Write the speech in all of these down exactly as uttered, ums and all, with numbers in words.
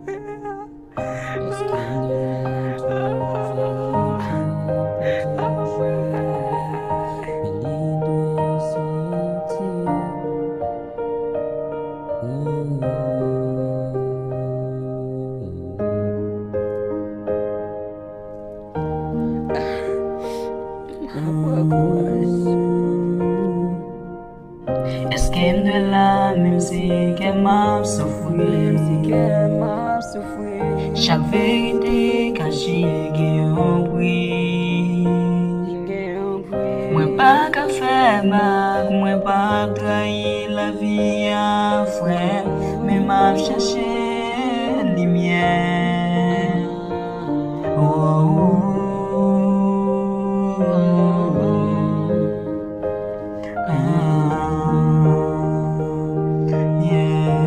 Èske m dwe la menm si kè m ap soufri? Chak verite kache gen yon pri. Mwen pa ka fè mak, mwen pa ap trayi lavi a, frè, men m ap chache limyè. Oh, oh, oh, oh. Ah, yeah.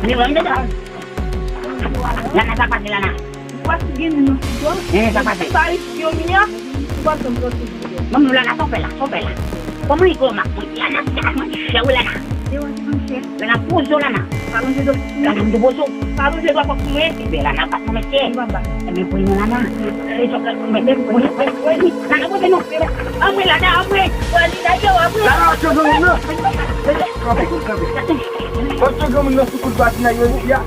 Ni mwen menm. Lana, sa pase, Lana? Ou pa sou gen moun nan sou do? Eh, sa pase? Sa riske w, Mia. Ou pa janm pran sou do. Manman, Lana, sa w fè la, sa w fè la? Kòman li kòman mwen? Lana, sa mwen chè, wi, Lana. Lana, poze w, Lana. Pa lonje do sou mwen. Lana, m tou poze w. Pa lonje dwa kòk sou mwen. Ebyen, Lana, pa sou mesye. Ou pa bat. Ebyen, voye mwen, Lana. Voye, voye, voye, voye. Lana, voye, non. Anmwe, Lana, anmwe. Voye, Lina, yo, anmwe. Lana, antre nan men nan. Kanpe, kanpe. Kanpe. Antre nan men nan, sou kout batina, yo, ya.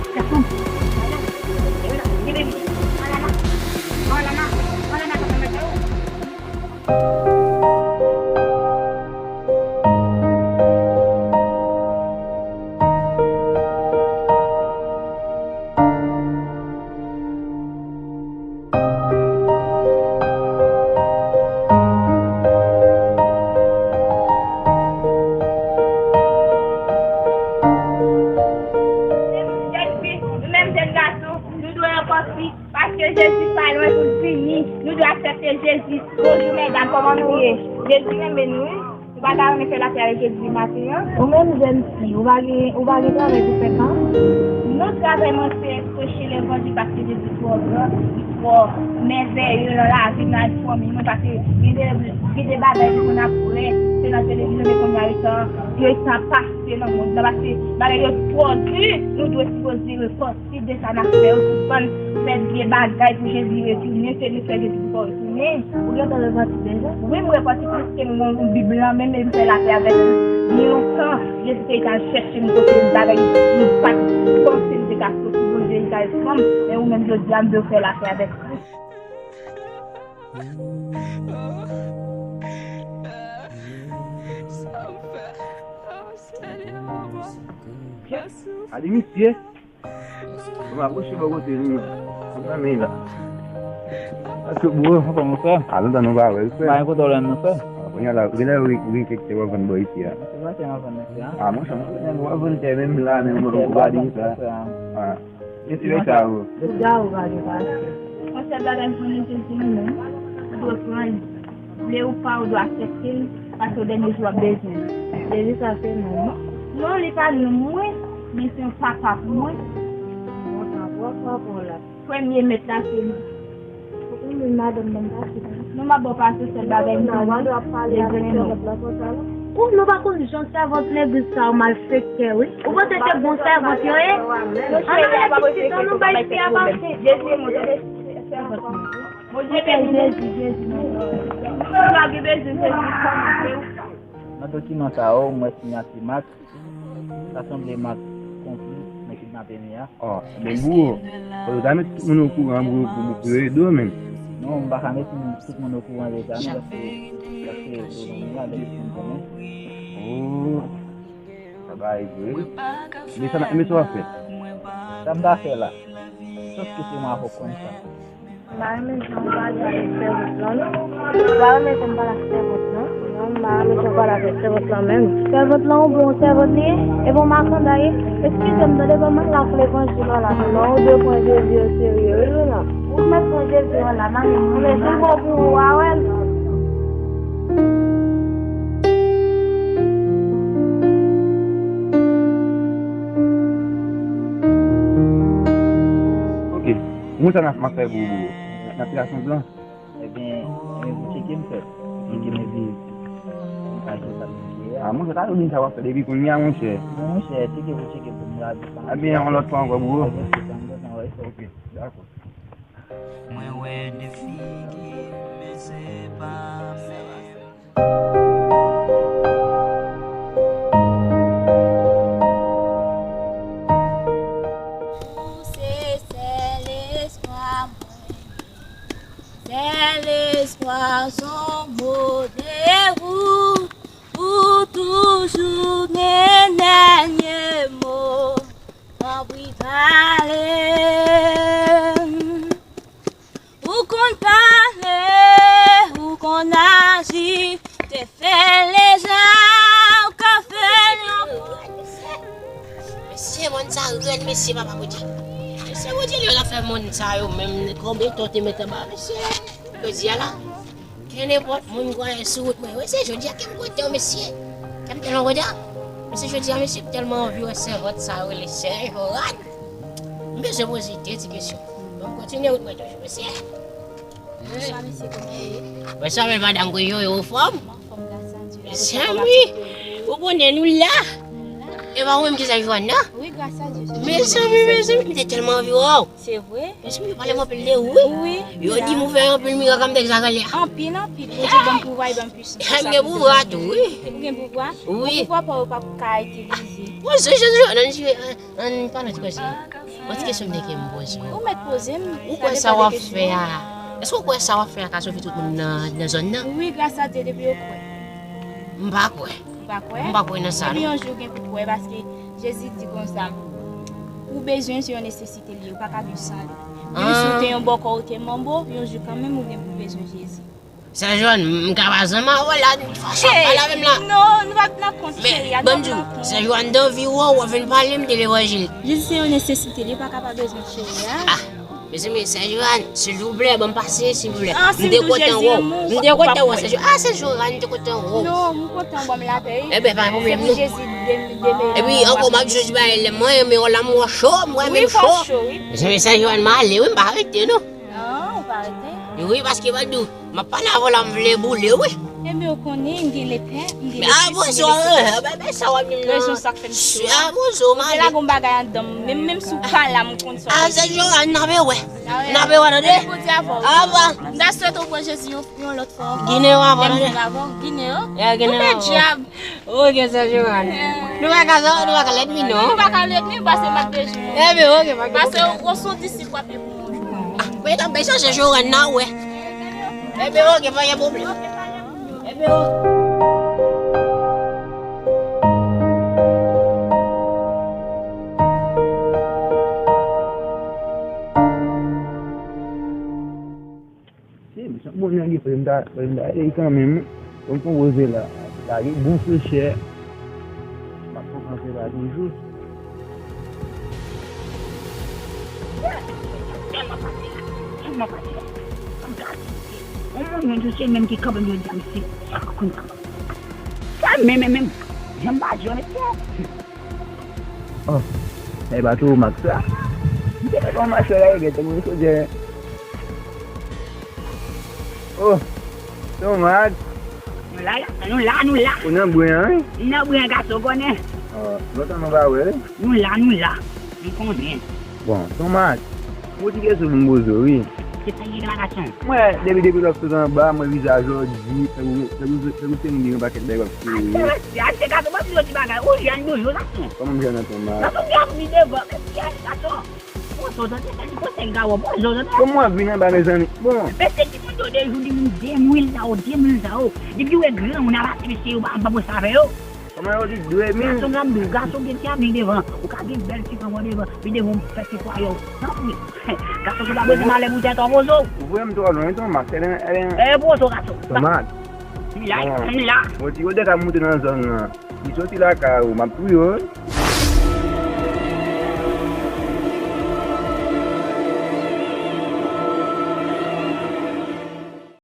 Jèn fi, nou menm jèn gason, nou dwe repenti, paske Jezi pa lwen pou l vini. Nou dwe aksepte Jezi. Bonjou, medam, kòman nou ye? Jezi renmen nou, wi. Nou pa ta renmen fè lapè avèk Jezi maten an? Ou menm jèn fi, ou pa gen, ou pa gen travay pou fè kan? Non, travay mwen se preche levanjil paske Jezi twò gran, li twò mèvèye nan lavi m, nan lavi fanmi mwen, paske gen de, gen de bagay ki konn ap wè, se nan televizyon, men kounye a yo tan, yo tan pase nan mond lan, paske bagay yo twò di, nou dwe sipoze repanti. Si de sa n ap fè yo, sispann fè vye bagay pou Jezi retounen, se nou fè Jezi pou fò retounen. Ou gentan repanti deja? Wi, m repanti plis ke m gon Bib lan, menm m fè lapè avèk li byen lontan. Jezi te al chèche m kote m bagay m pa t panse m te ka soti, Bondye li ka reponn m. Men ou menm jodi a, m vle w fè lapè avèk li. Sa m fè? Oh, Senyè, papa. Gade misye. Mwen apwoche bò kote li. Mwen nan men la. Paske bro, anfòm ou frè? A lontan nou pa wè l, frè. Mwen kote w la, non, frè? A, kounye a la, genlè wi, wi, kèk te wè vann bò isi a. Se pa se nan vann nan, frè. A, monchè, mwen konnen w ap vann tè menm la, menm mwen ou pa di sa. A. Gen ti bagay sa, bro. Gade w gade pa. Yon sèl bagay m konnen, Jezi renmen w. Ou dwe pran li. Vle ou pa, ou dwe aksepte l, paske dènye jou w ap bezwen l. Jezi sa se non m. Non, li pa non mwen, men se yon papa pou mwen. Bon, sa bon, sa bon la. Premye mèt la se li. Ou konn madanm nan pase la. Non, m ap ba w pase, sèl bagay m konnen. Jezi renmen w. Ou nou pa konn jan sèvant legliz sa yo malfektè, wi. Ou panse se bon sèvant yo ye? Ann ale pitit an nou bay fi a pase. Jezi renmen w, tande, sèvant mwen. Bondye beni w. Jezi, Jezi, Jezi. Ou pa gen bezwen Jezi, sa m ap fè w. Nan dokiman sa yo, m wè siyati Mak. Sa sanble Mak konplis nan kidnaping li a. Ò, men bro, fò yo ta met tout moun okouran, bro, pou, pou yo ede w, menm. Non, m pa ka met moun, tout moun okouran deja, non, paske, paske yo konnen la, depi moun konnen. Oh, sa bagay vre. Men sa, men sa w ap fè? Sa m ta fè la? Sof ke se mwen avè w konn sa. M pa renmen jan w pale avèk sèvant lan, non. M pa renmen jan w pale ak sèvant lan. Mwen pa mechan pale avèk sèvant lan menm. Sèvant lan ou bon sèvant li ye? E bon makanda ye? Eskize m tande, pa mal la pou levanjil la. Non, ou dwe pran Jezi oserye wi, Luna. Ou mèt pran Jezi an la, mami. Men si l bon pou ou a wè l. Ok. Moun sa n ap fè pou ou. N ap fè yon plan. Ebyen, ebyen, pou tcheke m fè. Pou tcheke m epi m ka jwe sa m ye a. Ah, monchè, ta tou di m sa w ap fè depi kounye a, monchè. Bon, monchè, tcheke pou tcheke pou m rabi pa. Ebyen, yon lòt fwa ankò, bro. Ebyen, se sa m gentan wè. Ok, dakò. Mwen wè de figi, men se pa menm. Ou se sèl espwa mwen. Sèl espwa s on mo de ou. Ou toujou gen dènye mo. Tanpri pale. Ou konn pale, ou konn aji, te fè l deja, ou ka fè l ankò. Mesye, mòn sa rèd, mesye, papa Bondye. Mesye, Bondye, li la fè mòn sa yo menm, konbyen tan te met anba, mesye. Jodi a la, kenenpòt moun kwayan sou wout mwen, mesye, jodi a ke m kontan, mesye. Ke m tèlman kontan. Mesye, jodi a, mesye, m tèlman anvi wè sèvant sa yo rele Sè Joran. M bezwen poze de ti kesyon. Bon, m kontinye wout mwen toujou, mesye. Bonswa, mesye, kòman w ye? Bonswa, bèl madanm, kòman w ye, ou anfòm? Anfòm, gras a Dye. Mezanmi, ou konnen nou la. E pa ou menm ki Sè Joran nan? Wi, gras a Dye, se mwen. Mezanmi, mezanmi, m te tèlman anvi wè w. Se vre? Mezanmi, yo pale m anpil de ou, wi. Wi. Yo di m ou fè anpil mirak, m te egzagere. Anpil, anpil. Bondye ban m pouvwa, e ban m pwisans. M gen pouvwa tou, wi. Ou gen pouvwa? Wi. Bon, pouvwa pa ou pa ka itilize. Bon, se Jezi, nan Ann pale ti kòzi. Yon ti kesyon m te ke m poze w. Ou mèt poze m. Ou kwè sa w ap fè a? Èske w kwè sa w ap fè a ka sove tout moun nan, nan zòn nan? Wi, gras a Dye, depi yo kwè. M pa kwè. Ou pa kwè? M pa kwè nan sa, non. Epi yon jou gen pou kwè, paske Jezi di konsa, ou bezwen, se yon nesesite li ye, ou pa ka viv san li. Menm si ou te yon bòkò, ou te manbo, yon jou kanmenm ou gen pou bezwen Jezi. Sè Johann, m ka pa zanmi avè w la, tout fason, ap pale avè m la. Non, nou pa nan kont cheri a. Men, ban m di w, Sè Johann, m t anvi wè w, w ap vin pale m de levanjil. Jezi se yon nesesite, li pa ka pa bezwen cheri a. Ah, mezanmi, Sè Johann, silvouplè, ban m pase, silvouplè. M te kontan wè w. M te kontan wè w, Sè Johann. Ah, Sè Johann, m te kontan wè w. Non, m kontan wè w, m lapè. Ebyen, pa gen pwoblèm, non. Epi ankò, m ap jwe ti bagay lè mwen, men w la m wè w cho, m wè menm cho. Mezanmi, Sè Johann, m ale, wi, m pa rete, non. Non, ou pa rete. Wi, paske m ap di w, m ap pale avè w la, m vle boule, wi. Ebyen, ou konnen, m gen lepè, m gen lepè. Ah, bonjou, eh, ben, ben, sa w ap di m nan. Rezon sa k fè m cho a. Ah, bonjou, m ale. Ou te lage yon bagay anndan m, menm, menm si w pa la, m konn sa w vle di. Ah, Sè Johann, n ap wè. N ap wè, tande. Bondye avè w. Ava. M ta swete w pran Jezi yon, yon lòt fwa ankò. Ginen w avè w, tande. Ginen w. Ginen w avè w. Ou fè dyab. Ok, Sè Johann. Nou pa ka, nou pa ka lènmi, non. Nou pa ka lènmi, paske m ap bezwen. Ebyen, ok, pa gen pwoblèm. Paske w se yon disip, w ap ye pou mwen. Ah, men tanpri, Sè Johann nan, wè. Ebyen, ok, pa gen pwoblèm. Ebyen, ok. Se, mesye, bon nèg li, fòk m ta, fòk m ta ede kanmenm. Bon, konpoze la, lage bon frechè. M ap konsantre la toujou. Tèlman fatige, tèlman fatige. Yon moun menm, se menm ki kanpe m, yo di a, mesye, sa konn kanpe. Sa menm, menm, menm. Jan m pa jwe, mesye. Oh, e pa tou Max la. M te fè yon machè la, e gen tan moun sodyè. Oh, Ton Max. Nou la, la, nou la, nou la. Ou nan bren an, wi? M nan bren an, gason, konnen. Oh, lontan nou pa wè, wi. Nou la, nou la. M konnen. Bon, Ton Max, yon ti kesyon pou m poze w, wi. Se sa ki gen la, gason? Mwen, depi, depi lè w sot anba, mwen vizaj ou di, tankou, tankou, tankou se moun ki gen yon pakèt bagay w ap fere. Achte, achte gason, mwen di w ti bagay. Ou jèn toujou, gason. Kòman m jèn nan Ton Max? Gason, gen ap vin devan, men jèn, gason. Pran sa w tande, sa li panse l ka wè w, pran sa w tande. Bon, mwen vin anba, mezanmi. Bon. Mesye, di moun yo de jou, di moun de mil sa yo, de mil sa yo. Depi w wè granmoun ap pase, mesye, yo pa, pa pran sa avè yo. Kòman yo di de mil? Gason, m ap di w, gason gen ti avni devan. Ou ka gen bèl ti fanm devan, pi devan w fè ti fwaye w. Tanpri. Gason ki pa bezwen malè pou tèt ou, pozo. Ou voye m twò lwen, Ton Max. E, pozo, gason. Ton Max. M la, m la. Bon, ti yo deja moute nan zòn nan. Li soti lakay ou, m ap touye w.